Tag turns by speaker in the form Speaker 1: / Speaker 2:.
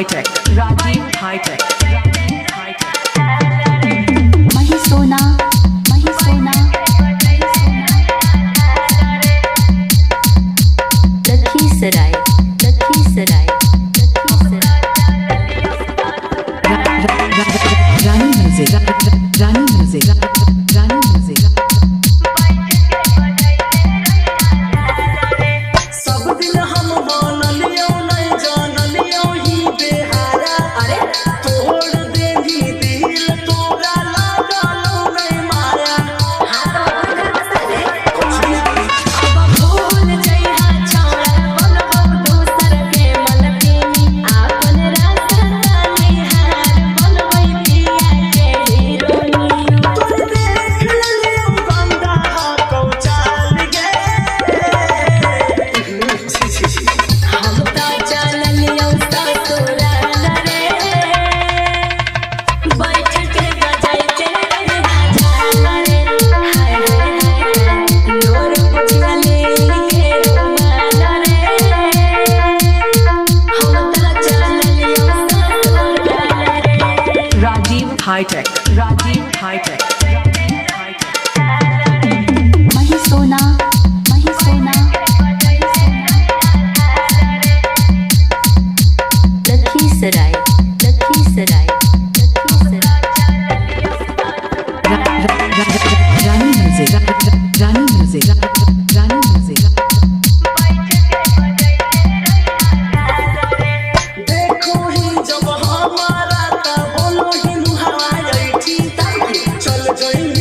Speaker 1: Hitech, Rajiv Hitech, Rajiv Hitech.
Speaker 2: Mahisona, Mahisona, Lakhisarai, Lakhisarai, Lakhisarai.
Speaker 1: Rani Music, Rani Music, Rani Music.
Speaker 3: सब दिन हम मानलियो नहीं जानलियो ही बेहारा। अरे तोड़ देही दिल तोरा लागलो नहीं माया।
Speaker 4: अब भूल जइहा छौड़ा बनबौ दोसर के मलकिनी, आपन रास्ता निहार बनबै पिया के हीरोनी।
Speaker 3: तोर देख लेलियो गंदा हकौ चाल गे। छी छी छी।
Speaker 4: हम त चललियौ ससुराल रे, बैठ के बजैते झाल रे। हाय हाय हाय लोर पुछले के रुमाल रे। हम त चललियौ ससुराल रे।
Speaker 1: Rajiv Hitech, Rajiv Hitech, Rajiv Hitech.
Speaker 2: Mahisona, Mahisona, Lakhisarai, Lakhisarai, Lakhisarai.
Speaker 1: Rani Music, Rani Music, Rani Music.
Speaker 3: देखो ही जब हमारा त बोलो ही नुहाई, चल जई।